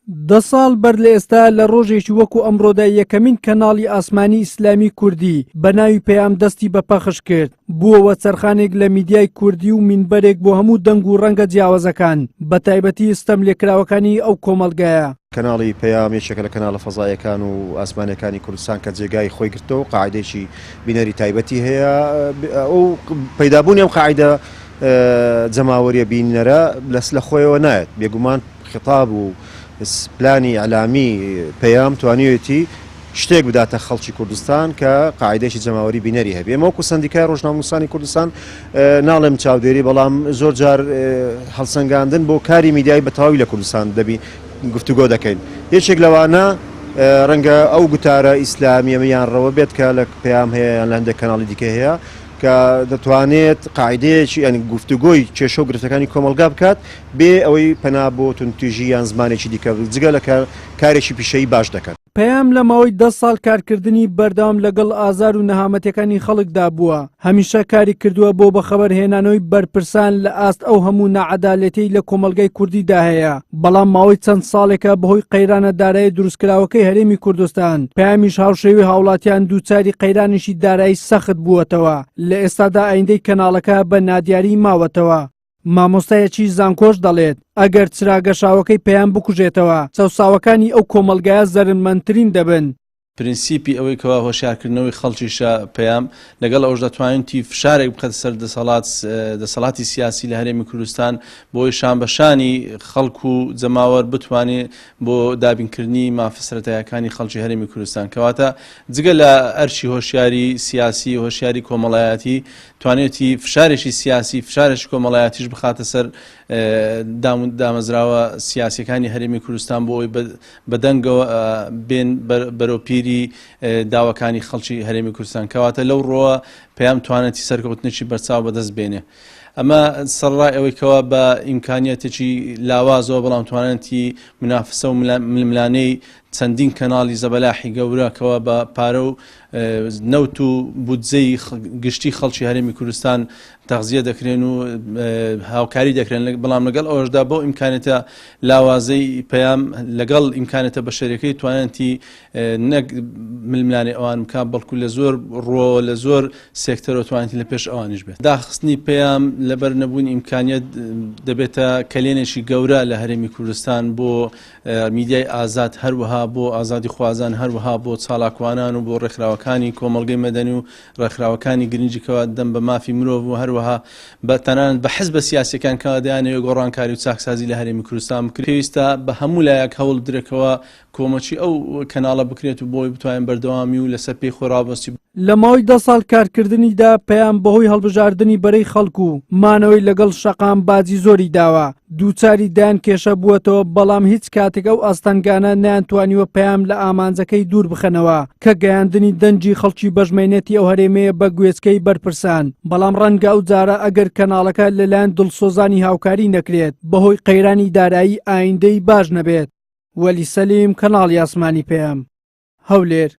دە ساڵ بەر لە ئێستا لە ڕۆژێکی وەکو ئەمڕۆدا یەکەمین کەناڵی ئاسمانی ئیسلامی کوردی بە ناوی پەیام دەستی بە پەخش کرد، بووەوە چەرخانێک لە میدیای کوردی و مینبەرێک بۆ هەموو دەنگ و ڕەنگە جیاوازەکان، بە تایبەتی ستەملێکراوەکانی ئەو کۆمەڵگایە. کەناڵی پەیام یەکێکە لە کەناڵە فەزاییەکان و ئاسمانییەکانی کوردستان کە جێگای خۆی گرتووە و قاعیدەیەکی بینەری تایبەتی هەیە و پەیدابوونی ئەم قاعیدە جەماوەریە بینەرە لە خۆیەوە نایەت، بێگومان خیتاب و پلانی ئیعلامی پەیام توانیویەتی شتێک بداتە خەڵکی کوردستان کە قاعیدەیەکی جەماوەری بینەری هەبێ. ئێمە وەکو سەندیکای ڕۆژنامەنووسانی کوردستان ناڵێم چاودێری، بەڵام زۆر جار هەڵسەنگاندن بۆ کاری میدیایی بە تەواوی لە کوردستان دەبی گفتوگۆ دەکەین. یەکێک لەوانە ڕەنگە ئەو گوتارە ئیسلامییە یان ڕەوە بێت کە لە پەیام هەیە یان لە هەندێک کەناڵی دیکە هەیە کە دەتوانێت قاعیدەیەکی یان گفتوگۆی کێشە و گرفتەکانی کۆمەڵگا بکات بێ ئەوەی پەنا بۆ توندوتیژی یان زمانێکی دیکە جگە لە کارێکی پیشەیی باش دەکەن. پەیام لە ماوەی دە ساڵ کارکردنی بەردەوام لەگەڵ ئازار و نەهامەتیەکانی خەڵکدا بووە، هەمیشە کاری کردووە بۆ بەخەبەر هێنانەوەی بەرپرسان لە ئاست ئەو هەموو ناعەدالەتیەی لە کۆمەڵگای کوردیدا هەیە، بەڵام ماوەی چەند ساڵێکە بەهۆی قەیرانە دارایی دروستکراوەکەی هەرێمی کوردستان، پەیامیش هاوشێوەی هاوڵاتیان دووچاری قەیرانێکی دارایی سەخت بووەتەوە، لە ئێستادا ئایندەی کەناڵەکە بە نادیاری ماوەتەوە. مامۆستایەکی زانکۆش دەڵێت، ئەگەر چرا گەشاوەکەی پەیام بکوژێتەوە، چەوساوەکانی ئەو کۆمەڵگایە زەرەرمەندترین دەبن. پرنسیپی ئەوەی کەوا هۆشیارکردنەوەی خەڵکیشە پەیام، لەگەڵ ئەوەشدا توانیوتی فشارێک بخەتە سەر دەسەڵات دەسەڵاتی سیاسی لە هەرێمی کوردستان بۆی شان بە شانی خەڵک و جەماوەر بتوانێ بۆ دابینکردنی مافە سەرەتایەکانی خەڵکی هەرێمی کوردستان کەواتە جگە لە ئەرکی هۆشیاری سیاسی هۆشیاری کۆمەڵایەتی توانێتی فشارێکی سیاسی فشارێکی کۆمەڵایەتیش بخاتە سەر دامەزراوە سیاسیەکانی هەرێمی کوردستان بۆ ئەوی بەدەنگەوە بێن بەرەو پیری داواکانی خەڵکی هەرێمی کوردستان کەواتە لەو ڕۆوە پەیام توانێتی سەرکەوتنێکی بەرچاو بەدەست بێنێ ئەمە سەرڕای ئەوەی کەوا بە ئیمکانیەتێکی لاوازەوە بەڵام توانێتی منافسە و ململانێی چەندین کەناڵی زەبەلاحی گەورە کەوا بە پارە و نەوت و بودجەی گشتی خەڵکی هەرێمی کوردستان تەغزیە دەکرێن و هاوکاری دەکرێن بەڵام لەگەڵ ئەوەشدا بەو ئیمکانێتە لاوازەی پەیام لەگەڵ ئیمکانێتە بەشەریەکەی توانێتی نەک ململانێ ئەوان بکە بەڵکو لە زۆر ڕۆ لە زۆر سێکتەرەوە توانێتی لە پێش ئەوانیش بێت داخستنی پەیام لەبەر نەبوونی ئیمکانیت دەبێتە کەلێنێکی گەورە لە هەرێمی کوردستان بۆ میدیای ئازاد هەروەها بۆ ئازادیخوازان هەروەها بۆ چالاکوانان و بۆ ڕێکخراوەکانی کۆمەڵگەی مەدەنی و ڕێکخراوەکانی گرنگی کەوا دەم بە مافی مرۆڤ و هەروەها بە تەنانەت بە حزبە سیاسیەکان کەوا دەیانەوێت گۆڕانکاری و چاکسازی لە هەرێمی کوردستان بکرێت پێویستە بە هەموو لایەک هەوڵ بدرێتەوە کۆمەکی ئەو کەناڵە بکرێت و بۆی بتوانین بەردەوامی و لەسەر پێی خۆی ڕابوەستی. لە ماوەی دە ساڵ کارکردنیدا پەیام بەهۆی هەڵبژاردنی بەرەی خەڵک و مانەوەی لەگەڵ شەقام باجی زۆری داوە، دووچاری دەیان کێشە بووەتەوە، بەڵام هیچ کاتێک ئەو ئاستەنگانە نەیانتوانیوە پەیام لە ئامانجەکەی دوور بخەنەوە کە گەیاندنی دەنگی خەڵکی بەشمەینەتی ئەو هەرێمەیە بە گوێچکەی بەرپرسان، بەڵام ڕەنگە ئەو جارە ئەگەر کەناڵەکە لەلایەن دڵسۆزانی هاوکاری نەکرێت بەهۆی قەیرانی دارایی ئایندەی باش نەبێت. وەلی سەلیم، کەناڵی ئاسمانی پەیام، هەولێر.